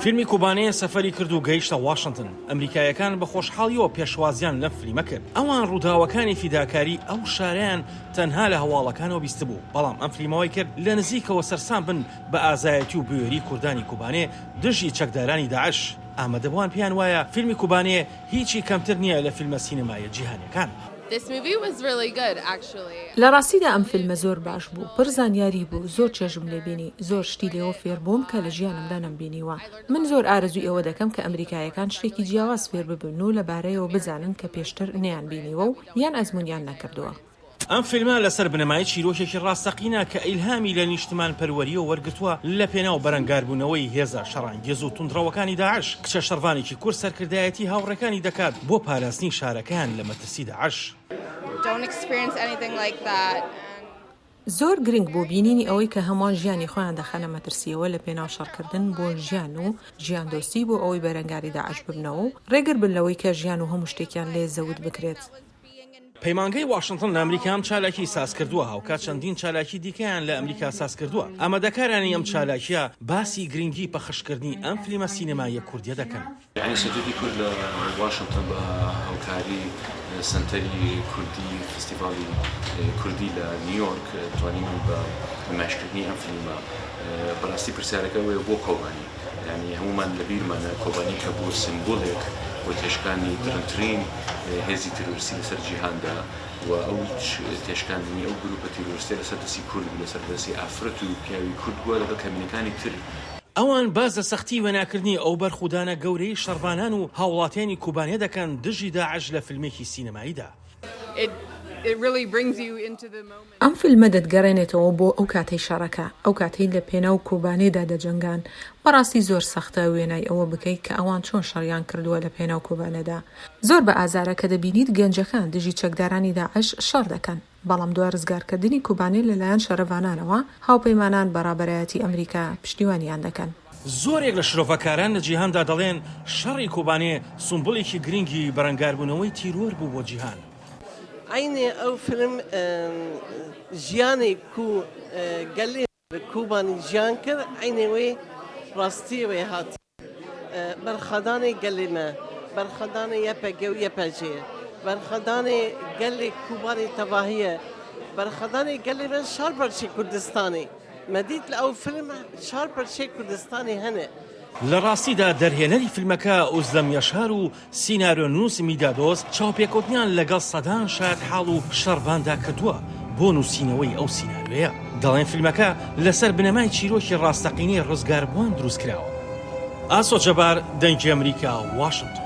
فیلمی کوبانێ سەفەری کرد و گەیشتە واشنتن. ئەمریکاییەکان بە خۆشحاڵییەوە پێشوازیان لەم فلیمە کرد. ئەوان ڕووداوەکانی فیداکاری ئەو شارەیان تەنها لە هەواڵەکانەوە بیستبوو، بەڵام ئەم فلیمە وای کرد لە نزیکەوە سەرسام بن بە ئازایەتی و بوێری کوردانی کوبانێ دژی چەکدارانی داعش. ئامادەبووان پێیان وایە فیلمی کوبانێ هیچی کەمتر نییە لە فیلمە سینەماییە جیهانییەکان. لە ڕاستیدا ئەم فیلمە زۆر باش بوو، پڕ زانیاری بوو، زۆر چێژم لێ بینی، زۆر شتی لێوە فێر بووم کە لە ژیانمدا نەمبینیوە. من زۆر ئارەزووی ئەوە دەکەم کە ئەمریکایەکان شتێکی جیاواز فێر ببن و لەبارەیەوە بزانن کە پێشتر نەیانبینیوە و یان ئەزموونیان نەکردووە. ئەم فیلمە لەسەر بنەمای چیرۆکێکی ڕاستەقینە کە ئیلهامی لە نیشتمانپەروەرییەوە وەرگرتووە لە پێناو بەرەنگاربوونەوەی هێزە شەڕانگێز و توندڕەوەکانی داعش، کچە شەڕڤانێکی کورد سەرکردایەتی هاوڕێکانی دەکات بۆ پاراستنی شارەکەیان لە مەترسی داعش. زۆر گرنگ بوو بینینی ئەوەی کە هەمووان ژیانی خۆیان دەخەنە مەترسییەوە لە پێناو شەڕکردن بۆ ژیان و ژیاندۆستی بۆ ئەوەی بەرەنگاری داعش ببنەوە و ڕێگر بن لەوەی کە ژیان و هەموو شتێکیان لێ زەوت بکرێت. پەیمانگەی واشنتن لە ئەمریکا ئەم چالاکیەی سازکردووە، هاوکات چەندین چالاکی دیکەیان لە ئەمریکا سازکردووە. ئامادەکارانی ئەم چالاکیە باسی گرنگی پەخشکردنی ئەم فلیمە سینەماییە کوردیە دەکەن. ئینستیتوتی کورد لە واشنتن بە هاوکاری سەنتەری کوردی فستیڤاڵی کوردی لە نیویۆرک توانیمان بە نمایشکردنی ئەم فلیمە بەڕاستی پرسیارەکە ئەوەیە بۆ کۆبانی؟ یانی هەموومان لە بیرمانە کۆبانی کە بووە سیمبولێک بۆ تێشکانی دڕندترین هێزی تیرۆریستی لەسەر جیهاندا و ئەو تێشکاندنی ئەو گروپە تیرۆریستیە لەسەر دەستی کورد بوو لەسەر دەستی ئافرەت و پیاوی کورد بووە لەگەڵ کەمینەکانی تر. ئەوان باس لە سەختی وێناکردنی ئەو بەرخودانە گەورەی شەڕڤانان و هاوڵاتیانی کوبانێ دەکەن دژی داعش لە فیلمێکی سینەماییدا. ئەم فیلمە دەتگەڕێنێتەوە بۆ ئەو کاتەی شەڕەکە، ئەو کاتەی لە پێناو کۆبانێدا دەجەنگان، بەڕاستی زۆر سەختە وێنای ئەوە بکەیت کە ئەوان چۆن شەڕیان کردووە لە پێناو کۆبانێدا. زۆر بە ئازارە کە دەبینیت گەنجەکان دژی چەکدارانی داعش شەڕ دەکەن، بەڵام دوای ڕزگارکردنی کوبانێ لەلایەن شەڕڤانانەوە، هاوپەیمانان بە ڕابەرایەتی ئەمریکا پشتیوانیان دەکەن. زۆرێک لە شرۆڤەکاران لە جیهاندا دەڵێن شەڕی کۆبانێ سومبوڵێکی گرنگی بەرەنگاربوونەوەی تیرۆر بوو بۆ جیهان. عەینێ ئەو فیلم ژیانێ کو گەلێ کوبانی ژیان کرد عەینێ وێ ڕاستیێ وێ هات. بەرخەدانێ گەلێ مە، بەرخەدانێ یەپەگە و یەپەجێ، بەرخەدانێ گەلێ کوبانێ تەڤاهیە، بەرخەدانێ گەلێ مە شار پەرچێ کوردستانێ. مە دیت لە ئەو فیلم چار پەرچەی کوردستانی هەنە. لە ڕاستیدا دەرهێنەری فیلمەکە ئوزلەم یەشار و سیناریۆنووس میدادۆز چاوپێکەوتنیان لەگەڵ سەدان شایەتحاڵ و شەڕڤاندا کردووە بۆ نووسینەوەی ئەو سیناریۆیە. دەڵێن فیلمەکە لەسەر بنەمای چیرۆکی ڕاستەقینەی ڕزگاربووان دروستکراوە. ئاسۆ جەبار، دەنگی ئەمریکا، واشنتۆن.